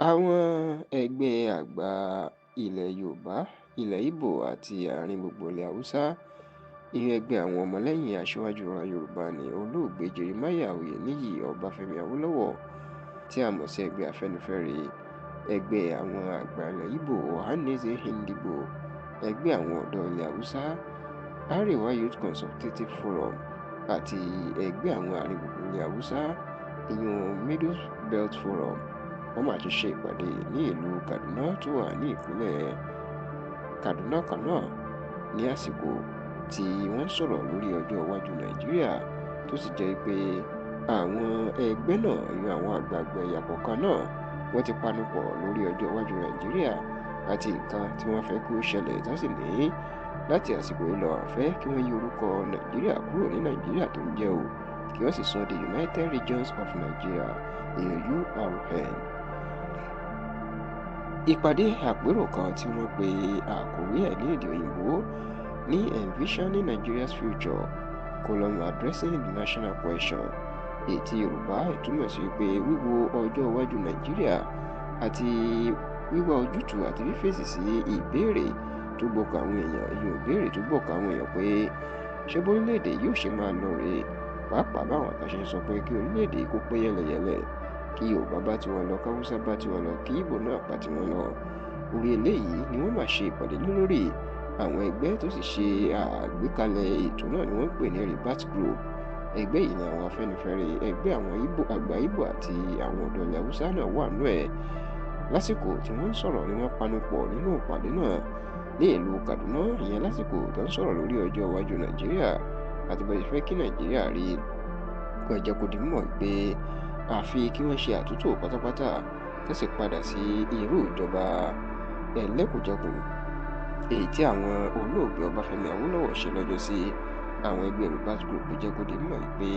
Àwọn ẹgbẹ́ àgbà ilẹ̀ Yorùbá, ilẹ̀ Ìgbò àti àárín gbùngbùn ilẹ̀ Haúsá, ìyẹn ẹgbẹ́ àwọn ọmọlẹ́yìn aṣíwájú ìran Yorùbá ní Olóògbé Jeremiah Oyeniyi Ọbáfẹ́mi Awólọ́wọ̀ tí a mọ̀ sí ẹgbẹ́ Afẹ́nifẹ́re, ẹgbẹ́ àwọn àgbà ilẹ̀ Ìgbò Ohanaeze Ndigbo, ẹgbẹ́ àwọn ọ̀dọ́ ilẹ̀ Haúsá, Arewa Youth Consultative Forum àti ẹgbẹ́ àwọn àárín gbùngbùn ilẹ̀ Haúsá, ìyẹn Middle Belt Forum, wọ́n mà ti ṣe ìpàdé ní ìlú Kaduna tó wà ní ìpínlẹ̀ Kaduna kan náà ní àsìkò tí wọ́n ń sọ̀rọ̀ lórí ọjọ́ iwájú Nàìjíríà, tó sì jẹ́ pé àwọn ẹgbẹ́ náà, ìyẹn àwọn àgbààgbà ẹ̀yà kọ̀ọ̀kan náà, wọ́n ti panupọ̀ lórí ọjọ́ iwájú Nàìjíríà àti nǹkan tí wọ́n fẹ́ kí ó ṣẹlẹ̀, tó sì ní láti àsìkò yìí lọ, àwọn fẹ́ kí wọ́n yí orúkọ Nàìjíríà kúrò ní Nàìjíríà tó ń jẹ́ o, kí wọ́n sì sọ di United Regions of Nigeria, ìyẹn URN. Ìpàdé àpérò kan tí wọ́n pe àkórí ẹ̀ ní èdè òyìnbó ní "Envisioning Nigeria's Future: Addressing the National Question", èyí tí Yorùbá ìtumọ̀ sí pé wíwo ọjọ́ iwájú Nàìjíríà àti wíwá ojútùú àti fífèsì sí ìbéèrè tó gbọ́kàn àwọn èèyàn, ìyẹn ìbéèrè tó gbọ́kàn àwọn èèyàn pé ṣé bórílẹ̀-èdè yóò ṣe máa lọ rèé, pàápàá báwọn kan ṣe ń sọ pé kí orílẹ̀-èdè kó pín yẹ́lẹyẹ̀lẹ, kí Yorùbá bá tiwọn lọ, káwúsá bá tiwọn lọ, kí Ìgbò náà bá tiwọn lọ. Orí eléyìí ni wọ́n máa ṣe ìpàdé lé lórí. Àwọn ẹgbẹ́ tó sì ṣe àgbékalẹ̀ ètò náà ni wọ́n ń pè ní Rebirth Group. Ẹgbẹ́ yìí ni àwọn Afẹ́nifẹ́re, ẹgbẹ́ àwọn Ìgbò, àgbà Ìgbò àti àwọn ọ̀dọ́ ilẹ̀ Haúsá náà wà nínú ẹ̀. Lásìkò tí wọ́n ń sọ̀rọ̀ ni wọ́n panupọ̀ nínú ìpàdé náà ní ìlú Kaduna, ìyẹn lásìkò tó ń sọ̀rọ̀ lórí ọjọ́ iwájú Nàìjíríà àti bó ṣe fẹ́ kí Nàìjíríà rí. Wọ́n jẹ́ kó di mímọ̀ pé àfi kí wọ́n ṣe àtúntò pátápátá tó sì padà sí irú ìjọba ẹlẹ́kùnjẹkùn èyí tí àwọn olóògbé Ọbáfẹ́mi Awólọ́wọ̀ ṣe lọ́jọ́sí. Àwọn ẹgbẹ́ Rebirth Group jẹ́ kó di mímọ̀ pé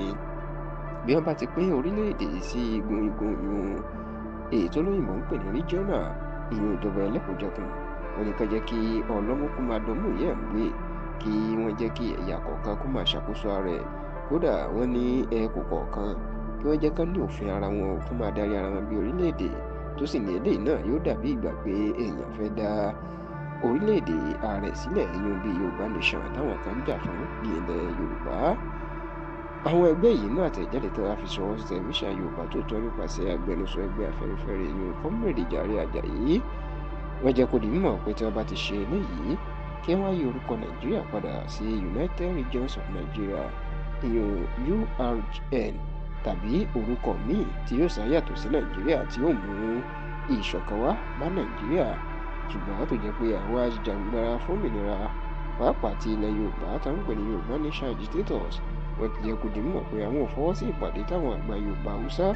bí wọ́n bá ti pín orílẹ̀-èdè yìí sí igun igun ìyún èyí tó lóyìnbó ń pè ní regional, ìyún ìjọba ẹlẹ́kùnjẹkùn, wọ́n ní ká jẹ́ kí ọlọ́mú kó máa dánmú ìyá ẹ̀ ń gbé, kí wọ́n jẹ́ kí ẹ̀yà kọ̀ọ̀kan kó máa ṣàkóso ara ẹ̀. Kódà wọ́n ní ẹkùn kọ̀ọ̀kan kí wọ́n jẹ́ ká ní òfin ara wọn kó máa darí ara wọn bí orílẹ̀-èdè, tó sì ní eléyìí náà yóò dàbí ìgbà pé èèyàn fẹ́ dá orílẹ̀-èdè ààrẹ sílẹ̀, ìyún bíi Yorùbá Nation táwọn kan ń jà fún ní ilẹ̀ Yorùbá. Àwọn ẹgbẹ́ yìí náà àtẹ̀jáde tó wá fi ṣọwọ́ sí tẹlifíṣàn Yorùbá tó tọ́ nípasẹ̀ agbẹnusọ ẹgbẹ́ Afẹ́nifẹ́re, ìyún Comrade Jàre Àjàyí, wọ́n jẹ́ kó di mímọ̀ pé tí wọ́n bá ti ṣe eléyìí, kí wọ́n yí orúkọ Nàìjíríà padà sí United Regions of Nigeria, ìyún URN, tàbí orúkọ míì tí yóò sá yàtọ̀ sí Nàìjíríà tí yóò mú ìṣọ̀kan wá bá Nàìjíríà. Ṣùgbọ́n tó jẹ́ pé àwọn ajìjàǹgbara fún òmìnira, pàápàá ti ilẹ̀ Yorùbá tá ń pè ní Yorùbá Nation Agitators, wọ́n ti jẹ́ kó di mímọ̀ pé àwọn ò fọwọ́ sí ìpàdé táwọn àgbà Yorùbá, Haúsá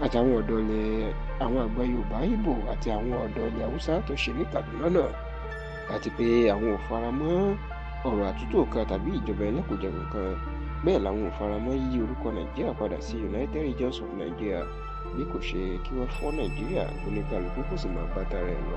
àtàwọn ọ̀dọ́ ilẹ̀, àwọn àgbà Yorùbá, Ìgbò àti àwọn ọ̀dọ́ ilẹ̀ Haúsá tó ṣe ní Kaduna náà, àti pé àwọn ò fara mọ́ ọ̀rọ̀ àtúntò kan tàbí ìjọba ẹlẹ́kùnjẹkùn kan. Bẹ́ẹ̀ làwọn ò fara mọ́ yíyí orúkọ Nàìjíríà padà sí United Regions of Nigeria, bí kò ṣe kí wọ́n fọ́ Nàìjíríà, oníkálukú kó sì máa bá tara ẹ̀ lọ.